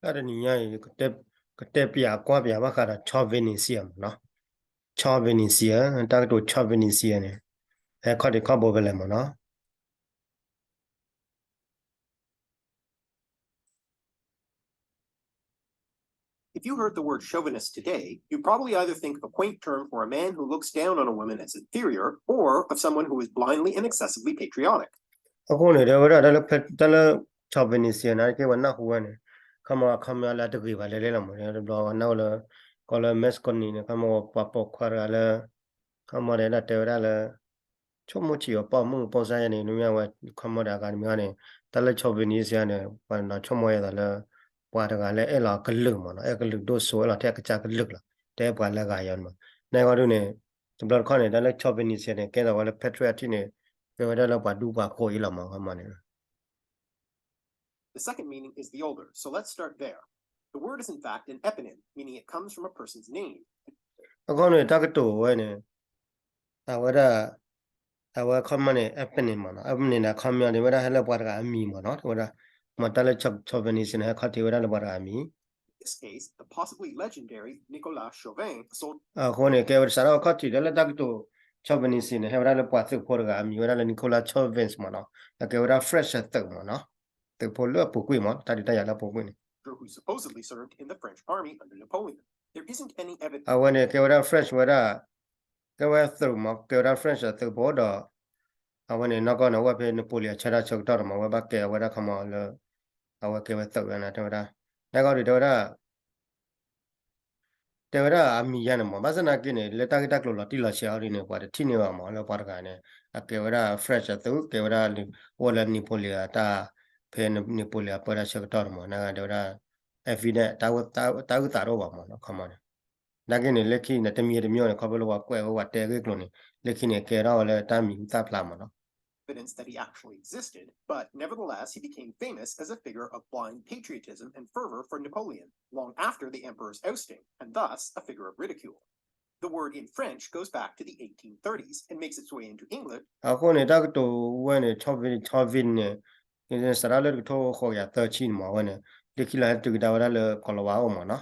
တၢ်တနံၤညါအံၤ ကတဲပၠးကွၢ်ပၠးဘၣ်ဃးဒီး chauvinism မ့ၢ်နီၤ. Chauvinism တၢ်ကတိၤ chauvinism န့ၣ် ဟဲခီၣ်ထံးခီၣ်ဘိဖဲလဲၣ်မ့ၢ်နီၤ. If you heard the word chauvinist today, you probably either think of a quaint term for a man who looks down on a woman as inferior, or of someone who is blindly and excessively patriotic. အဃိန့ၣ် တဲဝဲဒၣ်တၢ်လၢ chauvinism နာ်က့ ပှၤနၢ်ဟူဝဲန့ၣ် ခီမီ အခီပညီလၢအတဂ့ၤဘၣ်လဲၣ်လဲၣ်လီၤမ့ၢ် တဘျီနၢ်ဟူလၢ ကီၢ်လၢ Masculine န့ၣ် ခီမီ ပှၤပိာ်ခွါတဂၤလၢ ခီမီဒီး တဲဝဲဒၣ်လၢ ဆိကမိၣ်ဆံးအီၤပိာ်မုၣ် ပိာ်စၢ်ယဲန့ၣ် နမ့ၢ်ဝဲ ခီမီဒီး အဂၤတမံၤန့ၣ် တၢ်လၢ chauvinism န့ၣ် ပှၤနီၤဆိကမိၣ်ယဲသိးလၢ ပှၤတဂၤလၢအဲၣ်လီၤကလုာ်မ့ၢ်နီၤ အဲၣ်ကလုာ်ဒိၣ်စိ အဲၣ်လီၤထဲအကစၢ်ကလုာ်လီၤ တဲပှၤလၢအဂၤယဲန့ၣ်မး နဂီၢ်ဒုန့ၣ် တဘျီတခီၣ်န့ၣ် တၢ်လၢ chauvinism န့ၣ် ကဲထီၣ်ဝဲလၢ patriotic န့ၣ် ကဲဝဲဒၣ်လၢပှၤဒူပှၤဃိၤအံၤလီၤမး ခီမီန့ၣ် The second meaning is the older, so let's start there. The word is in fact an eponym, meaning it comes from a person's name. အဃိန့ၣ် တၢ်ကတိၤဝဲန့ၣ် အဝဲဒၣ် အဝဲခီမီန့ၣ် eponym မ့ၢ်နီၤ eponym န့ၣ် အခီပညီန့ၣ် ဝဲဒၣ်ဟဲလၢပှၤတဂၤအမံၤမ့ၢ်နီၤ တဲဝဲဒၣ် မ့ၢ်တၢ်လၢ chauvinism န့ၣ် ဟဲခီၣ်ထံးဝဲဒၣ်လၢပှၤတဂၤအမံၤ In this case, the possibly legendary Nicolas Chauvin, a soldier အဃိန့ၣ် ကဲဝဲဒၣ်စးထီၣ်ခီၣ်ထံးဒီးလၢတၢ်ကတိၤ chauvinism န့ၣ် ဟဲဝဲဒၣ်လၢပှၤသုးဖိတဂၤအမံၤဝဲဒၣ်လၢ Nicolas Chauvin မ့ၢ်နီၤ အကဲဝဲဒၣ် French အသုးမ့ၢ်နီၤ သုးဖိလၢအပူၤကွံာ်မ့ၢ် တၢ်ဒုးတၢ်ယၤလၢအပူၤကွံာ်န့ၣ် who supposedly served in the French army under Napoleon. There isn't any evidence အဝဲန့ၣ် ကဲဝဲဒၣ် French ဝဲဒၣ် ကဲဝဲသုးမ့ၢ် ကဲဝဲဒၣ် French အသုးဖိဒီး အဝဲန့ၣ်နီၢ်ကီၢ်န့ၣ် အဝဲဖဲ Napoleon ဆၢတၢ်ဆၢကတီၢ်န့ၣ်မ့ၢ် အဝဲဘၣ်ကဲအဝဲဒၣ်ခီမီလၢ အဝဲကဲဝဲသုးဝဲန့ၣ် တဲဝဲဒၣ် နဂီၢ်ဒုးတဲဝဲဒၣ် တဲဝဲဒၣ်အမံၤယါန့ၣ်မ့ၢ် ဘၣ်ဆၣ်နာ်က့န့ၣ် လၢတၢ်ဂ့ၢ်တၢ်ကျိၤလီၤတံၢ်လီၤဆဲးအီၤဒ်န့ၣ် ပှၤတထံၣ်န့ၢ်ဘၣ်မ့ၢ် လၢပှၤတဂၤန့ၣ် အကဲဝဲဒၣ် French အသုး ကဲဝဲဒၣ် အိၣ်လၢ Napoleon တၢ် ဖဲ Napoleon အပၢတၢ်ဆၢကတီၢ်န့ၣ်မ့ၢ် နဂီၢ်တဲဝဲဒၣ် evidence တၢ်အုၣ်သးတအိၣ်ဘၣ်မ့ၢ်နီၤ ခီမီန့ၣ် နာ်က့န့ၣ် လၢခံန့ၣ် တမံၤတမံၤန့ၣ် ခီဖျိလၢပှၤကွဲးဝဲပှၤတဲဂ့ၢ်ကျိၤန့ၣ် လၢခံန့ၣ် ကဲထီၣ်ဝဲလၢတၢ်မံၤဟူသၣ်ဖျါမ့ၢ်နီၤ evidence that he actually existed, but nevertheless he became famous as a figure of blind patriotism and fervor for Napoleon long after the emperor's ousting, and thus a figure of ridicule. The word in French goes back to the eighteen thirties and makes its way into English. အဃိန့ၣ် တၢ်ကတိၤဝဲန့ၣ် Chauvin န့ၣ် စးထီၣ်လၢတကထိဃိးကယၤသၢဆံန့ၣ်မ့ၢ်ဝဲန့ၣ် လၢခံလီၤဟဲတုၤကဒါဝဲဒၣ်လၢကီၢ်လီၤဝါအိၣ်မ့ၢ်နီၤ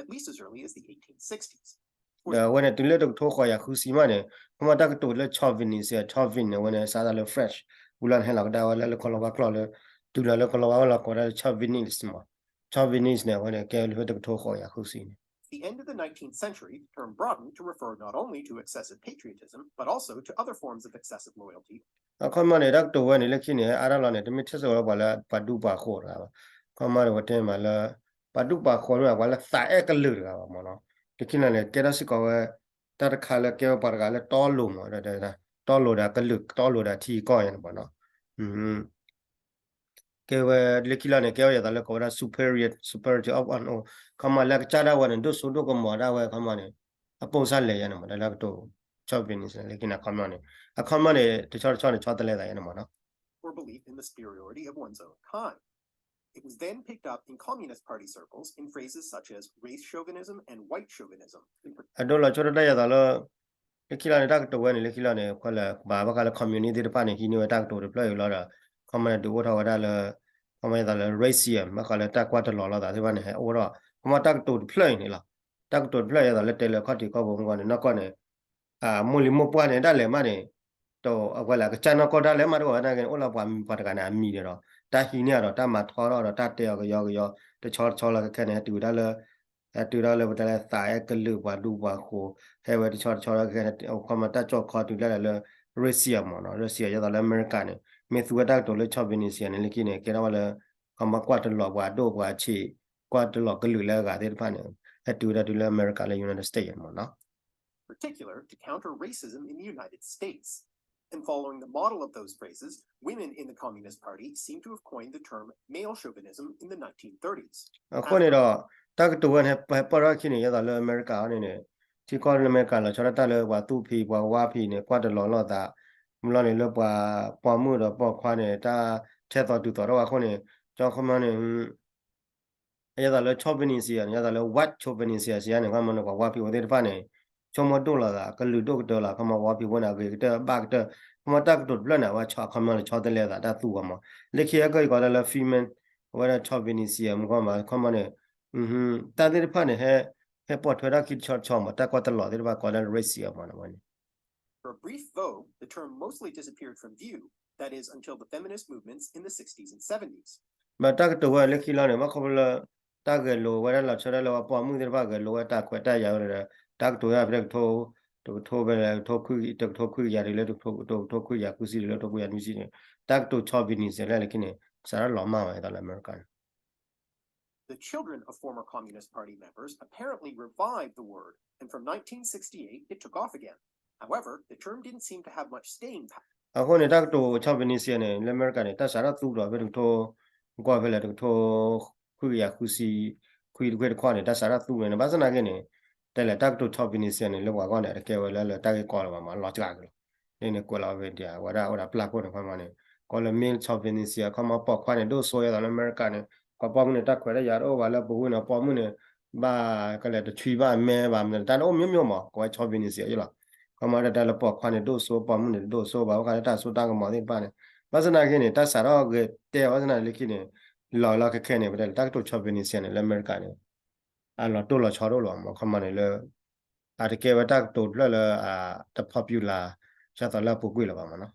at least as early as the eighteen sixties. ဒီးအဝဲန့ၣ် တုၤလၢတကထိဃိးကယၤဃုဆံမးန့ၣ် ခီမီတၢ်ကတိၤလၢ chauvinism, chauvin န့ၣ် အဝဲန့ၣ် စးထီၣ်လၢ French ဝံၤလီၤန့ၣ် ဟဲလီၤကဒါဝဲလၢ လၢကီၢ်လီၤဝါကျိာ်လၢ တုၤလီၤလၢကီၢ်လီၤဝါဝဲလီၤ ကိးဝဲဒၣ်လၢ chauvinist မး chauvinist န့ၣ် အဝဲန့ၣ် ကဲလၢတကထိဃိးကယၤဃုဆံန့ၣ် At the end of the nineteenth century, the term broadened to refer not only to excessive patriotism, but also to other forms of excessive loyalty. အခီပညီန့ၣ် တၢ်ကတိၤဝဲန့ၣ် လၢခံန့ၣ် အါဒၣ်လီၤန့ၣ် တမ့ၢ်ထဲစ့ၢ်ကီးလၢပှၤဒူပှၤဃိၤတဂၤဘၣ်. အခီပညီန့ၣ် ပတဲမးလၢ ပှၤဒူပှၤဃိၤမ့ၢ် ပှၤလၢသးအဲၣ်ကလုာ်တဂၤဘၣ်မ့ၢ်နီၤ. လၢခံန့ၣ်န့ၣ် ကဲထီၣ်စ့ၢ်ကီးဝဲ တၢ်တခါလၢကဲဝဲပှၤတဂၤလၢတီလိၤမး တီလိၤဒီးကလုာ် တီလိၤဒီးထံကီၢ်ယါန့ၣ်မ့ၢ်နီၤ. ကဲဝဲလၢခံလီၤန့ၣ် ကဲဝဲယသးလၢကိးဝဲဒၣ် superior, superiority of unknown. ခီမီလၢကစၢ်ဒၣ်ဝဲန့ၣ် ဒိၣ်စိဒိၣ်ကမီၤဒၣ်ဝဲခီမီန့ၣ် အပိၢ်စၢ်လဲၤယါန့ၣ်မ့ၢ် တၢ်လၢကတိၤ chauvinism လၢခံန့ၣ် အခီပညီန့ၣ် အခီပညီန့ၣ် တဆီတဆီန့ၣ် ဆီတလဲသးယါန့ၣ်မ့ၢ်နီၤ. Or belief in the superiority of one's own kind. It was then picked up in Communist Party circles in phrases such as race chauvinism and white chauvinism. အဒိလီၤဆီဒၣ်တၢ်ယသးလၢ လၢခံလီၤန့ၣ် တၢ်ကတိၤဝဲန့ၣ် လၢခံလီၤန့ၣ် ကွၢ်လၢဘၣ်ဃးလၢ communist သ့ၣ်တဖၣ်န့ၣ် ဟံးန့ၢ်ဝဲတၢ်ကတိၤတဖျၢၣ်အံၤလီၤဒီး ခီမီန့ၣ် ဒုးအိၣ်ထီၣ်ဝဲဒၣ်လၢ ခီမီယသးလၢ racism ဘၣ်ဃးလၢတၢ်ကွၢ်တလီၤလိာ်သးသ့ၣ်တဖၣ်န့ၣ် ဟဲအိၣ်ထီၣ် ခီမီတၢ်ကတိၤတဖျၢၣ်အံၤန့ၣ်လီၤ. တၢ်ကတိၤတဖျၢၣ်ယသးလၢတဲလၢခီၣ်ထံးခီၣ်ဘိမုၢ်ဂီၢ်န့ၣ် နီၢ်ကီၢ်န့ၣ် မိၢ်လံၤမိၢ်ပှၢ်န့ၣ် ဒၣ်လဲာ်မးန့ၣ် တအိၣ်ဝဲလၢကစၢ်နီၢ်ကီၢ်ဒၣ်လဲာ်မးတအိၣ်ဝဲနာ်က့န့ၣ် အိၣ်လၢပှၤမံၤပှၤတဂၤန့ၣ် အမံၤဒီး တၢ်ဟံးန့ၢ်အီၤဒီး တၢ်မၤထီထီၣ်ဒီး တၢ်တဲအီၤကယီကယီ တဆီတဆီလီၤခဲခဲန့ၣ် ဟဲတုၤဝဲဒၣ်လၢ ဟဲတုၤဒၣ်လၢပတဲလၢသးအဲၣ်ကလုာ်ပှၤဒူပှၤဃိၤ ဟဲဝဲတဆီတဆီလီၤခဲခဲန့ၣ် ခီမီတၢ်ကၠီၣ်ခီတုၤဒၣ်လဲာ်လၢ racism မ့ၢ်နီၤ racism ယသးလၢအမဲရကၤန့ၣ် မ့ၢ်သူဝဲတၢ်ကတိၤလၢ chauvinism န့ၣ် လၢခံန့ၣ် ကဲထီၣ်ဝဲလၢ ခီမီကွၢ်တလီၤပှၤဒိၣ်ပှၤဆံး ကွၢ်တလီၤကလုာ်လၢအဂၤသ့ၣ်တဖၣ်န့ၣ် ဟဲတုၤဝဲဒၣ်တုၤလၢအမဲရကၤလၢ United States မ့ၢ်နီၤ particular to counter racism in the United States. And following the model of those phrases, women in the Communist Party seem to have coined the term male chauvinism in the nineteen thirties. အဃိန့ၣ်ဒီး တၢ်ကတိၤဝဲန့ၣ် ဟဲပၢၢ်ထီၣ်ခံန့ၣ် ယသးလၢအမဲရကၤအံၤန့ၣ်န့ၣ် ထံကီၢ်လၢအမဲရကၤလီၤဆီဒၣ်တၢ်လၢပှၤသူၣ်ဖံးပှၤဝါဖံးန့ၣ် ကွၢ်တလီၤလိာ်သး မ့ၢ်လီၤန့ၣ်လၢပှၤပိာ်မုၣ်ဒီးပိာ်ခွါန့ၣ် တၢ်ထဲသိးတုၤသိးထီၣ်ဝဲအဃိန့ၣ် ကၠီခီမီန့ၣ် ယသးလၢ chauvinism န့ၣ် ယသးလၢ white chauvinism စံးယါန့ၣ် ခီမီန့ၣ် ပှၤဝါဖံးဝဲသ့ၣ်တဖၣ်န့ၣ် ဆိကမိၣ်ဒိၣ်လီၤသး ကလုာ်ဒိၣ်ကတၢၢ်လီၤ ခီမီပှၤဝါဖံးဝဲန့ၣ် အဂ့ၤကတၢၢ်ဘၣ်ကတၢၢ် ခီမီတၢ်ကတိၤတဖျၢၣ်န့ၣ် အဝဲဆီၣ်ခီမီလၢဆီတလဲသးတၢ်သူဝဲမး လၢခံအကီၢ်အံၤကိးလၢလၢ female အဝဲဒၣ် chauvinism မ့ၢ်ခီမး ခီမးန့ၣ် တၢ်သ့ၣ်တဖၣ်န့ၣ် ဟဲ ဟဲပိာ်ထွဲထီၣ်ခံတဆီတဆီမး တၢ်ကွၢ်တလီၤသ့ၣ်တဖၣ်ကိးလၢ racism မး န့ၣ် For a brief vogue, the term mostly disappeared from view, that is, until the feminist movements in the sixties and seventies. မ့ၢ်တၢ်ကတိၤဝဲလၢခံလီၤန့ၣ် ဘၣ်ခီဖျိလၢ တၢ်ဂဲၤလိာ်ဝဲဒၣ်လီၤဆီဒၣ်လၢပှၤပိာ်မုၣ်သ့ၣ်တဖၣ် ဂဲၤလိာ်ဝဲတၢ်ခွဲးတၢ်ယာ်ဝဲဒီး တၢ်ကတိၤဝဲဖဲတကထိ တကထိဖဲလဲၣ် တကထိခွံကယၤတုၤလၢ တကထိခွံကယၤဃုဆံတုၤလၢ တကထိခွံကယၤနွံဆံန့ၣ် တၢ်ကတိၤ chauvinism လၢလၢခံန့ၣ် စးထီၣ်လီၤမၢ်ဝဲအသးလၢအမဲရကၤန့ၣ် The children of former Communist Party members apparently revived the word, and from nineteen sixty-eight it took off again. However, the term didn't seem to have much staying power. အဃိန့ၣ် တၢ်ကတိၤ chauvinism န့ၣ် လၢအမဲရကၤန့ၣ် တၢ်စးထီၣ်သူဒီးဖဲတကထိ ကွၢ်ဖဲလဲၣ် တကထိ ခွံကယၤဃုဆံ ခွံတခွံတခီန့ၣ် တၢ်စးထီၣ်သူန့ၣ် ဘၣ်ဆၣ်သနာ်က့န့ၣ် တဲလဲၣ် တၢ်ကတိၤ chauvinism န့ၣ် လၢပှၤဂီၢ်န့ၣ် အတကဲဝဲလၢလၢတၢ်ဂ့ၢ်ကီလၢၤဘၣ်မး လီၤစှၤက့ၤလီၤ ဒ်န့ၣ်ကွဲးလီၤဝဲဒၣ် အဝဲဒၣ်အိၣ်ဒီးပျၢ်ခိၣ်န့ၣ် ခီမးန့ၣ် ကီးလၢ male chauvinism ခီမးပိာ်ခွါန့ၣ် ဒိၣ်စိယဲသိးလၢအမဲရကၤန့ၣ် ကီးပိာ်မုၣ်န့ၣ် တၢ်ခွဲးတၢ်ယာ်တအိၣ်ဘၣ်လၢပူၤကွံာ်န့ၣ် ပိာ်မုၣ်န့ၣ် ဘၣ်ကလဲၤတဆွံဘၣ်အမဲဘၣ်မနုၤ တၢ်န့ၣ်အိၣ်မျိုးမျိုးမး ကီးဝဲ chauvinism ယလီၤ ခီမးဒၣ်တၢ်လၢပိာ်ခွါန့ၣ်ဒိၣ်စိ ပိာ်မုၣ်န့ၣ်တဒိၣ်စိဘၣ် ဘၣ်ဃးလၢတၢ်စိတၢ်ကမီၤသ့ၣ်တဖၣ်န့ၣ် ဘၣ်ဆၣ်သနာ်က့န့ၣ် တၢ်စးထီၣ်ဂဲၤတဲဘၣ်ဆၣ်သနာ်က့လၢခံန့ၣ် လီၤလီၤခဲခဲန့ၣ် ပတဲလၢတၢ်ကတိၤ chauvinism န့ၣ် လၢအမဲရကၤန့ၣ် အလီၤတိၢ်လီၤဆီတအိၣ်လၢၤဘၣ်မး ခီမးန့ၣ်လၢ အတကဲဝဲတၢ်ကတိၤတဖျၢၣ်လၢ တ popular ဒ်သိးလၢအပူၤကွံာ်လၢၤဘၣ်မးနီၤ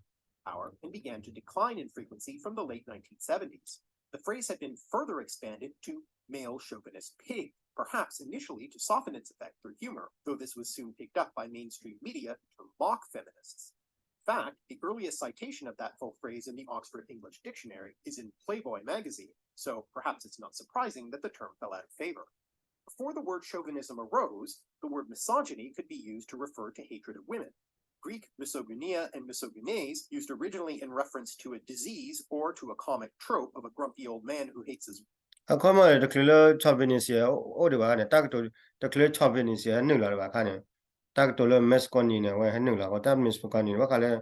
power and began to decline in frequency from the late nineteen seventies. The phrase had been further expanded to male chauvinist pig, perhaps initially to soften its effect through humor, though this was soon picked up by mainstream media to mock feminists. In fact, the earliest citation of that full phrase in the Oxford English Dictionary is in Playboy magazine, so perhaps it's not surprising that the term fell out of favor. Before the word chauvinism arose, the word misogyny could be used to refer to hatred of women. Greek misogynia and misogynes used originally in reference to a disease or to a comic trope of a grumpy old man who hates his အခီမးန့ၣ် တချုးလၢ chauvinism အိၣ်ဒံးဘၣ်အခါန့ၣ် တၢ်ကတိၤ တချုးလၢ chauvinism ဟဲနုာ်လီၤဒံးဘၣ်အခါန့ၣ် တၢ်ကတိၤလၢ misogyny န့ၣ် အဝဲဟဲနုာ်လီၤ တၢ် misogyny န့ၣ် ဘၣ်ဃးလၢ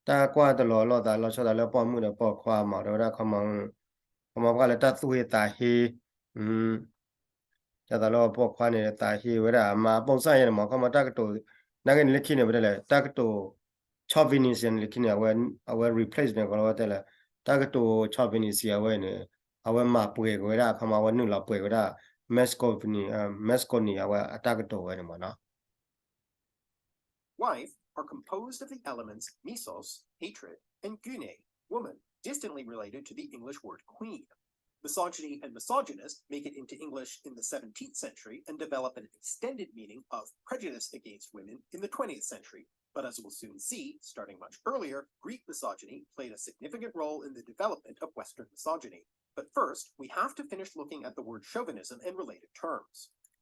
တၢ်ကွၢ်တလီၤလိာ်သးလီၤဆီသးလၢပိာ်မုၣ်ဒီးပိာ်ခွါမး တဲဝဲဒၣ်အခီမး အခီမးဘၣ်ဃးလၢတၢ်သူၣ်ဟ့သးဟ့ ဒ်သိးလၢပိာ်ခွါန့ၣ် သးဟ့ဝဲဒၣ်အမါ အပိၢ်စၢ်ယဲန့ၣ်မး အခီမးတၢ်ကတိၤ နာ်က့န့ၣ်လၢခံန့ၣ် ပတဲလဲၣ် တၢ်ကတိၤ chauvinism န့ၣ်လၢခံန့ၣ် အဝဲ အဝဲ replace န့ၣ် ကီးလၢဝဲတဲလဲၣ် တၢ်ကတိၤ chauvinism အဝဲန့ၣ် အဝဲမၤပှဲၤက့ၤဝဲဒၣ် အခီမး အဝဲနုာ်လီၤပှဲၤက့ၤဝဲဒၣ် misogyny, misogyny အဝဲအတၢ်ကတိၤဝဲန့ၣ်မးနီၤ Wife are composed of the elements misos, hatred, and gyne, woman, distantly related to the English word queen. Misogyny and misogynist make it into English in the seventeenth century and develop an extended meaning of prejudice against women in the twentieth century. But as we'll soon see, starting much earlier, Greek misogyny played a significant role in the development of Western misogyny. But first, we have to finish looking at the word chauvinism and related terms.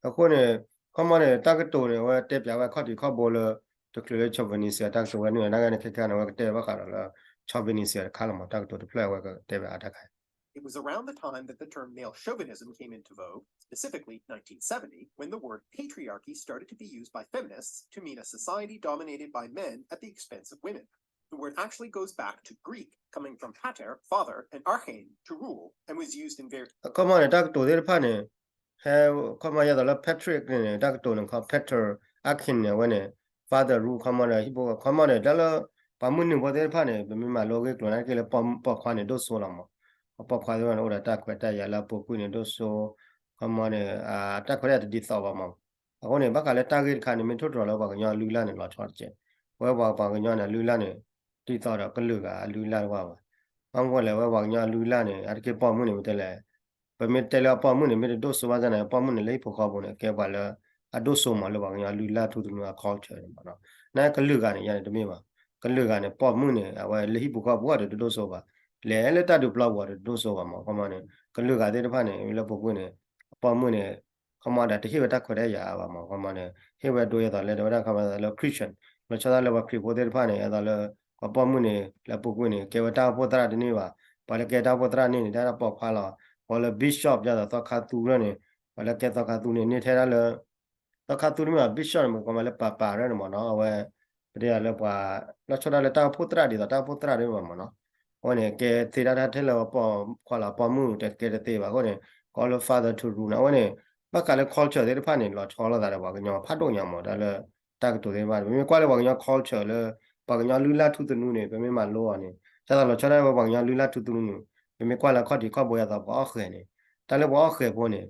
အဃိန့ၣ် ခီမးန့ၣ် တၢ်ကတိၤန့ၣ် အဝဲတဲပၠးဝဲခီၣ်ထံးခီၣ်ဘိလၢ တချုးလၢ chauvinism တၢ်ကတိၤဝဲန့ၣ် နာ်က့န့ၣ် ခဲခဲန့ၣ် အဝဲကတဲဘၣ်ဃးဒီးလၢ chauvinism တခါလီၤမး တၢ်ကတိၤတဖျၢၣ်အဝဲကတဲဘၣ်အါတခါ It was around the time that the term male chauvinism came into vogue, specifically nineteen seventy, when the word patriarchy started to be used by feminists to mean a society dominated by men at the expense of women. The word actually goes back to Greek, coming from pater, father, and archein, to rule, and was used in various အခီမးန့ၣ် တၢ်ကတိၤသ့ၣ်တဖၣ်န့ၣ် ဟဲ ခီမးယဲသိးလၢ patriarch န့ၣ် တၢ်ကတိၤန့ၣ်ခီ pater, archein န့ၣ် အဝဲန့ၣ် father rule ခီမးဒီး ဟံၣ်ဖိ ခီမးန့ၣ် တၢ်လၢ ပှၤမုၢ်နုာ်ဖိသ့ၣ်တဖၣ်န့ၣ် ပမ့ၢ်မၤလိဂ့ၢ်ကျိၤနာ်က့လၢပိာ်ခွါန့ၣ် ဒိၣ်စိလီၤမး ပိာ်ခွါသ့ၣ်တဖၣ်န့ၣ် အိၣ်ဒီးတၢ်ခွဲးတၢ်ယာ်လၢအပူၤကွံာ်န့ၣ် ဒိၣ်စိ ခီမးန့ၣ် တၢ်ခွဲးတၢ်ယာ်တဒ်သိးဘၣ်မး အဃိန့ၣ် ဘၣ်ဃးလၢတၢ်ဂ့ၢ်တခါန့ၣ် မ့ၢ်ထိၣ်တြီၤလၢပှၤကညီအလုၢ်အလၢ်န့ၣ် လီၤဆီတက့ၢ်. ဝဲပှၤ ပှၤကညီန့ၣ် အလုၢ်အလၢ်န့ၣ် ဒ်သိးဒီးကလုာ်ဂၤအလုၢ်အလၢ်တဖၣ်ဘၣ်. ဘၣ်မနုၤလဲၣ် ဝဲပှၤကညီအလုၢ်အလၢ်န့ၣ် အါတက့ၢ်ပိာ်မုၣ်န့ၣ် ပတဲလဲၣ် ပမ့ၢ်တဲလၢအပိာ်မုၣ်န့ၣ် မ့ၢ်တဒိၣ်စိဘၣ်ဆၣ်န့ၣ် အပိာ်မုၣ်န့ၣ် လၢဟံၣ်ဖိဃီဖိန့ၣ် ကဲပှၤလၢ အဒိၣ်စိမးလၢပှၤကညီအလုၢ်အလၢ်ထူသနူအ culture န့ၣ်မးနီၤ. နာ်က့ကလုာ်ဂၤန့ၣ် ယၤန့ၣ်တမ့ၢ်ဘၣ်. ကလုာ်ဂၤန့ၣ် ပိာ်မုၣ်န့ၣ် အဝဲလၢဟံၣ်ပူၤဃီပူၤဒီးတဒိၣ်စိဘၣ်. လဲၤလၢတၢ်ဒုးပျီပူၤဒီးတဒိၣ်စိဘၣ်မး ခီမးန့ၣ် ကလုာ်ဂၤသ့ၣ်တဖၣ်န့ၣ် လၢပူၤကွံာ်န့ၣ် အပိာ်မုၣ်န့ၣ် ခီမးဒီးတဟ့ၣ်ဝဲတၢ်ခွဲးတၢ်ယာ်ဘၣ်မး ခီမးန့ၣ် ဟ့ၣ်ဝဲဒိယဲသိးလၢ တဲဝဲဒၣ်ခီမးလၢ Christian လီၤဆီဒၣ်လၢပှၤခရံာ်ဖိသ့ၣ်တဖၣ်န့ၣ် ယဲသိးလၢ ပှၤပိာ်မုၣ်န့ၣ် လၢပူၤကွံာ်န့ၣ် ကဲဝဲတၢ်အိၣ်ဖှိၣ်သရၣ်တန့ၢ်ဘၣ်. ပှၤလၢကဲတၢ်အိၣ်ဖှိၣ်သရၣ်န့ၣ်န့ၣ် တၢ်ပိာ်ခွါလီၤ. ပှၤလၢ bishop ယဲသိးသီခါသူရၢၢ်န့ၣ် ပှၤလၢကဲသီခါသူန့ၣ် န့ၢ်ထဲဒၣ်လၢ သီခါသူန့ၣ်မ့ၢ် bishop န့ၣ် မ့ၢ်ကီးမးလၢပၤပၤရၢၢ်န့ၣ်မးနီၤ အဝဲ ပတဲယၤလၢပှၤ လီၤဆီဒၣ်လၢတၢ်အိၣ်ဖှိၣ်သရၣ်ဒ်သိးတၢ်အိၣ်ဖှိၣ်သရၣ်တမ့ၢ်ဘၣ်မးနီၤ အဝဲန့ၣ် ကဲသ့တၢ်တၢ်ထဲလၢပှၤပိာ်ခွါလီၤ ပိာ်မုၣ်တကဲတသ့ဘၣ်အဃိန့ၣ် ကီးလၢ father to rule န့ၣ် အဝဲန့ၣ် ဘၣ်ဃးလၢ culture သ့ၣ်တဖၣ်န့ၣ် လီၤဆီလိာ်သးဒီးပှၤကညီဖးဒိၣ်ညါမး တၢ်လၢ တၢ်ကတိၤသ့ၣ်တဖၣ် ပမ့ၢ်ကွၢ်လၢပှၤကညီ culture လၢ ပှၤကညီလုၢ်လၢ်ထူသနူန့ၣ် ပမ့ၢ်မၤလိအီၤန့ၣ် ဒ်သိးလီၤဆီဒၣ်ဝဲပှၤကညီလုၢ်လၢ်ထူသနူန့ၣ် ပမ့ၢ်ကွၢ်လၢအခီၣ်ထံးခီၣ်ဘိအသိး ပှၤအီၣ်ဃဲၤန့ၣ်, တၢ်လၢပှၤအီၣ်ဃဲၤဖိန့ၣ်